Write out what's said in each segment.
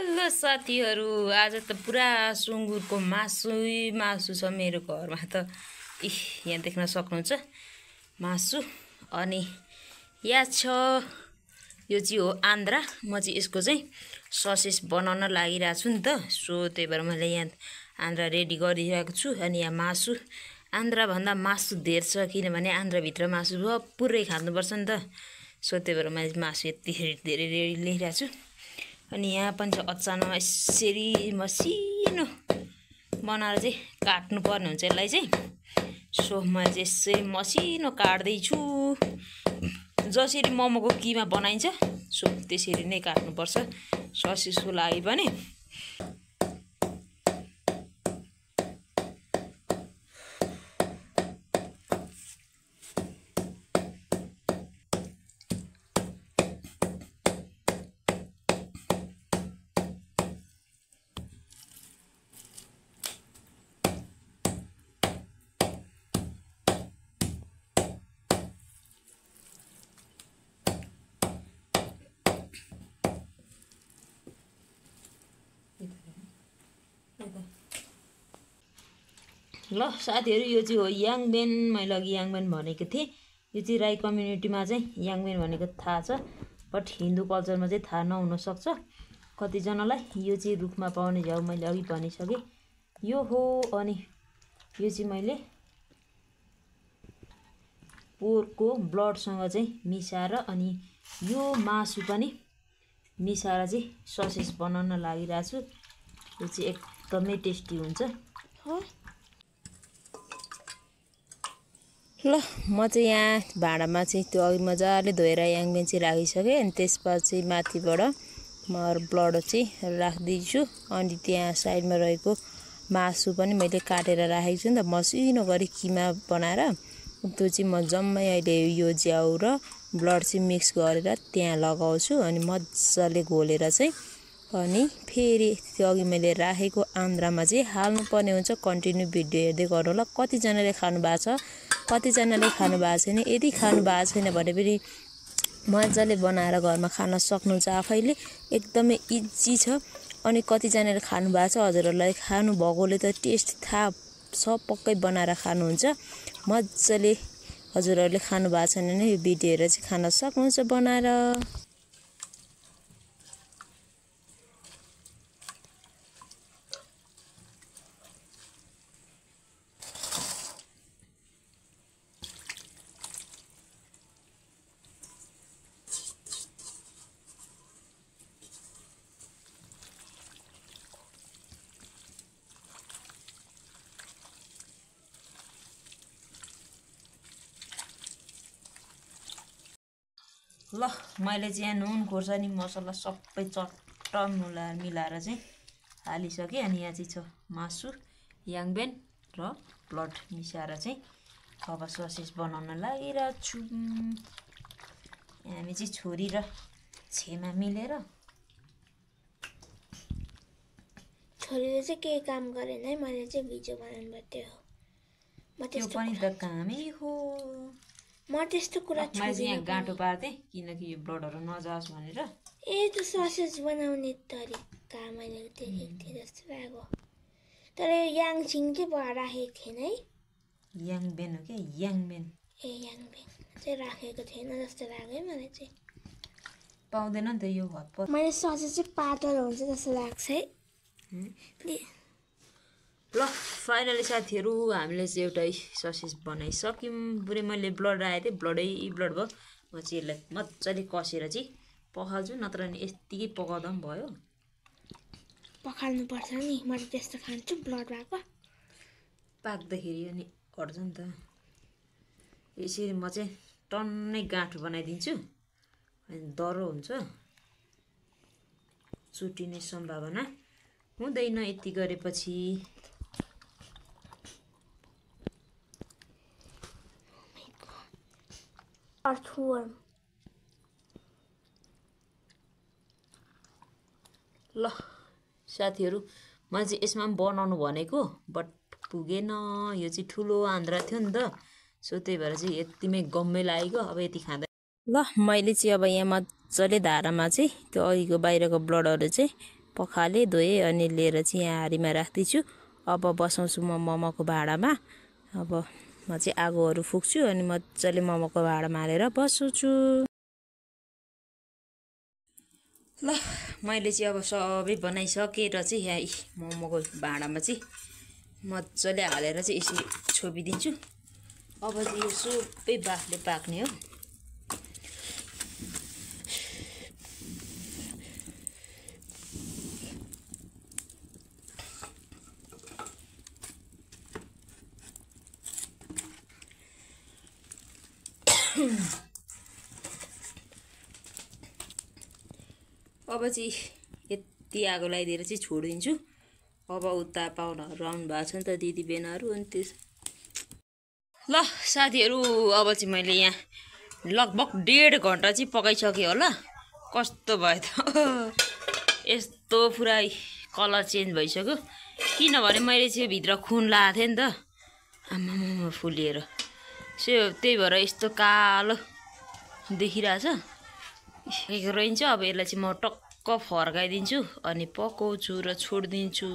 Hello साथीहरु, आज त पुरा सुँगुरको मासु छ मेरो घरमा त। यहाँ देख्न सक्नुहुन्छ मासु। अनि यहाँ छ, यो चाहिँ हो आन्द्रा। म चाहिँ यसको चाहिँ ससेज बनाउन लागिरहेको छु नि त। सो त्यही भएर मैले यहाँ आन्द्रा रेडी गरिरहेको छु। अनि यहाँ मासु, आन्द्रा भन्दा मासु धेर छ, किनभने आन्द्राभित्र मासु पुरै खानुपर्छ नि त। सो त्यही भएर मैले मासु यति धेरै रेडी ल्याइरहेको छु। अनि यहाँ पनि छ अचानक यसरी मसिनो बनाएर चाहिँ काट्नु पर्ने हुन्छ यसलाई चाहिँ। सो मैले चाहिँ यसरी मसिनो काट्दैछु, जसरी मोमोको किमा बनाइन्छ सो त्यसरी नै काट्नुपर्छ ससेजको लागि पनि। ल साथीहरु, यो चाहिँ हो याङबेन। मैले अघि याङबेन भनेको थिएँ। यो चाहिँ राई कम्युनिटीमा चाहिँ याङबेन भनेको थाहा छ, बट हिन्दू कल्चरमा चाहिँ थाहा नहुन सक्छ कतिजनालाई। यो चाहिँ रुखमा पाउने झ्याउ मैले अघि भनिसकेँ, यो हो। अनि यो चाहिँ मैले पोर्कको ब्लडसँग चाहिँ मिसाएर, अनि यो मासु पनि मिसाएर चाहिँ ससेज बनाउन लागिरहेको छु। यो चाहिँ एकदमै टेस्टी हुन्छ। ल म चाहिँ यहाँ भाँडामा चाहिँ त्यो अघि मजाले धोएर याङबेन चाहिँ राखिसकेँ। अनि त्यसपछि माथिबाट म ब्लड चाहिँ राख्दैछु। अनि त्यहाँ साइडमा रहेको मासु पनि मैले काटेर राखेको छु नि त, मसिनो गरी किमा बनाएर। त्यो चाहिँ म जम्मै अहिले यो ज्याउ र ब्लड चाहिँ मिक्स गरेर त्यहाँ लगाउँछु। अनि मजाले घोलेर चाहिँ अनि फेरि त्यो अघि मैले राखेको आन्द्रामा चाहिँ हाल्नुपर्ने हुन्छ। कन्टिन्यू भिडियो हेर्दै गर्नु होला। कतिजनाले खानु भएको छ, कतिजनाले खानु भएको छैन। यदि खानु भएको छैन भने पनि मजाले बनाएर घरमा खान सक्नुहुन्छ आफैले, एकदमै इजी छ। अनि कतिजनाले खानु भएको छ, हजुरहरूलाई खानु भएकोले त टेस्ट थाहा छ, पक्कै बनाएर खानुहुन्छ मजाले। हजुरहरूले खानु भएको छैन भने यो भिडियो हेरेर चाहिँ खान सक्नुहुन्छ बनाएर। ल मैले चाहिँ यहाँ नुन खोर्सानी मसला सबै चट्ट मिलाएर चाहिँ हालिसकेँ। अनि यहाँ चाहिँ छ मासु, याङबेन र ब्लड मिसाएर चाहिँ अब ससेज बनाउन लागिरहेको छु। हामी चाहिँ छोरी र छेमा मिलेर। छोरीले चाहिँ केही काम गरेन है, मैले चाहिँ भिडियो बनाउनु पर्थ्यो। त्यो पनि त कामै हो। म त्यस्तो कुरा मैले चाहिँ यहाँ गाँठो पार्दै, किनकि यो ब्लडहरू नजाओस् भनेर। ए त्यो ससेज बनाउने तरिका मैले देखेको थिएँ जस्तो लाग्यो। तर याङछिङ चाहिँ राखेको थिएन है। याङबेन हो क्या, याङबेन। ए याङबेन चाहिँ राखेको थिएन जस्तो लाग्यो है मलाई चाहिँ। पाउँदैन नि त यो हतपत। मैले ससेज चाहिँ पातलो हुन्छ जस्तो लाग्छ है। ल फाइनली साथीहरू, हामीले चाहिँ एउटा ससेज बनाइसक्यौँ। पुरै मैले ब्लड राखेको थिएँ, ब्लड भयो। म चाहिँ यसलाई मजाले कसेर चाहिँ पखाल्छु, नत्र नि यत्तिकै पकाउँदा पनि भयो। पखाल्नुपर्छ नि, मैले त्यस्तो खान्छु ब्लड भएको। पाक्दाखेरि अनि हट्छ नि त। यसरी म चाहिँ टन्नै गाँठो बनाइदिन्छु, अनि दह्रो हुन्छ, चुटिने सम्भावना हुँदैन यति गरेपछि। ल साथीहरू, मैले चाहिँ यसमा पनि बनाउनु भनेको, बट पुगेन। यो चाहिँ ठुलो आन्द्रा थियो नि त, सो त्यही भएर चाहिँ यतिमै गम्मै लागेको। अब यति खाँदा ल मैले चाहिँ अब यहाँ मजाले धारामा चाहिँ त्यो अघिको बाहिरको ब्लडहरू चाहिँ पखाले धोएँ अनि लिएर चाहिँ यहाँ हारीमा राख्दैछु। अब बसाउँछु म मोमोको भाँडामा। अब म चाहिँ आगोहरू फुक्छु अनि मजाले मोमोको भाँडामा हालेर बसाउँछु। ल मैले चाहिँ अब सबै बनाइसकेर चाहिँ यहाँ मोमोको भाँडामा चाहिँ मजाले हालेर चाहिँ यसरी छोपिदिन्छु। अब चाहिँ यो सबै बाफले पाक्ने हो। अब चाहिँ यति आगो लगाइदिएर चाहिँ छोडिदिन्छु। अब उता पाहुनाहरू आउनु भएको छ नि त, दिदी बहिनीहरू। अनि त्यस ल साथीहरू, अब चाहिँ मैले यहाँ लगभग 1.5 घन्टा चाहिँ पकाइसकेँ होला। कस्तो भयो त यस्तो पुरा कलर चेन्ज भइसक्यो। किनभने मैले चाहिँ भित्र खुन लगाएको थिएँ नि त, आम्मामा फुलिएर। त्यही भएर यस्तो कालो देखिरहेछ रहन्छ। अब यसलाई चाहिँ म टक्क फर्काइदिन्छु अनि पकाउँछु र छोडिदिन्छु।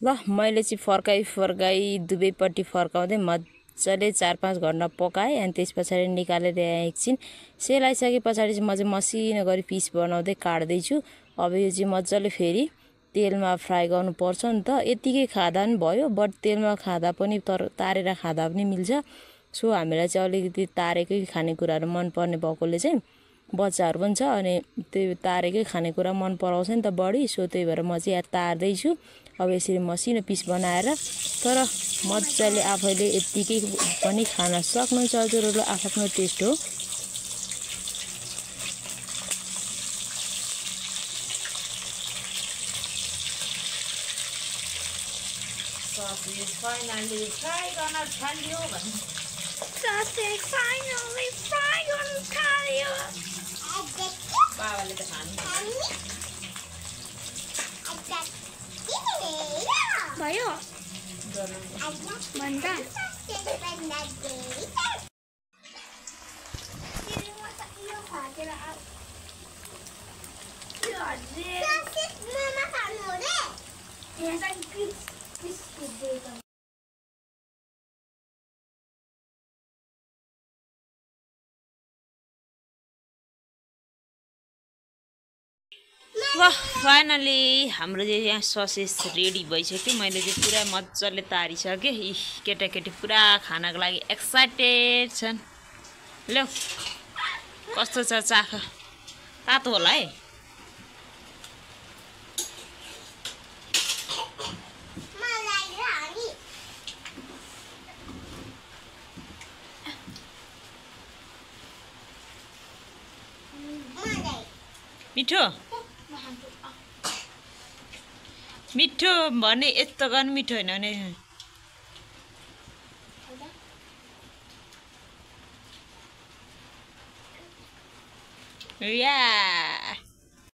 ल मैले चाहिँ फर्काई दुवैपट्टि फर्काउँदै मजाले 4-5 घन्टा पकाएँ। अनि त्यस पछाडि निकालेर एकछिन सेलाइसके पछाडि चाहिँ म चाहिँ मसिनो गरी पिस बनाउँदै काट्दैछु। अब यो चाहिँ मजाले फेरि तेलमा फ्राई गर्नुपर्छ नि त। यतिकै खाँदा पनि भयो, बट तेलमा खाँदा पनि तारेर खाँदा पनि मिल्छ। सो हामीलाई चाहिँ अलिकति तारेकै खानेकुराहरू मनपर्ने भएकोले चाहिँ बच्चाहरू पनि छ अनि त्यो तारेकै खानेकुरा मन पराउँछ नि त बढी। सो त्यही भएर म चाहिँ यहाँ तार्दैछु। अब यसरी मसिनो पिस बनाएर, तर मजाले आफैले यत्तिकै पनि खान सक्नुहुन्छ हजुरहरू, आफ्नो टेस्ट हो। Sausage finally fried on a patio. Sausage finally fried on the patio. बाबाले त खानु भयो भन्दा ल फाइनली हाम्रो चाहिँ यहाँ ससेज रेडी भइसक्यो। मैले चाहिँ पुरा मजाले तारिसकेँ। यी केटाकेटी पुरा खानको लागि एक्साइटेड छन्। ल कस्तो छ चाख? तातो होला है। मिठो मिठो भने यस्तो गर्नु मिठो होइन भने या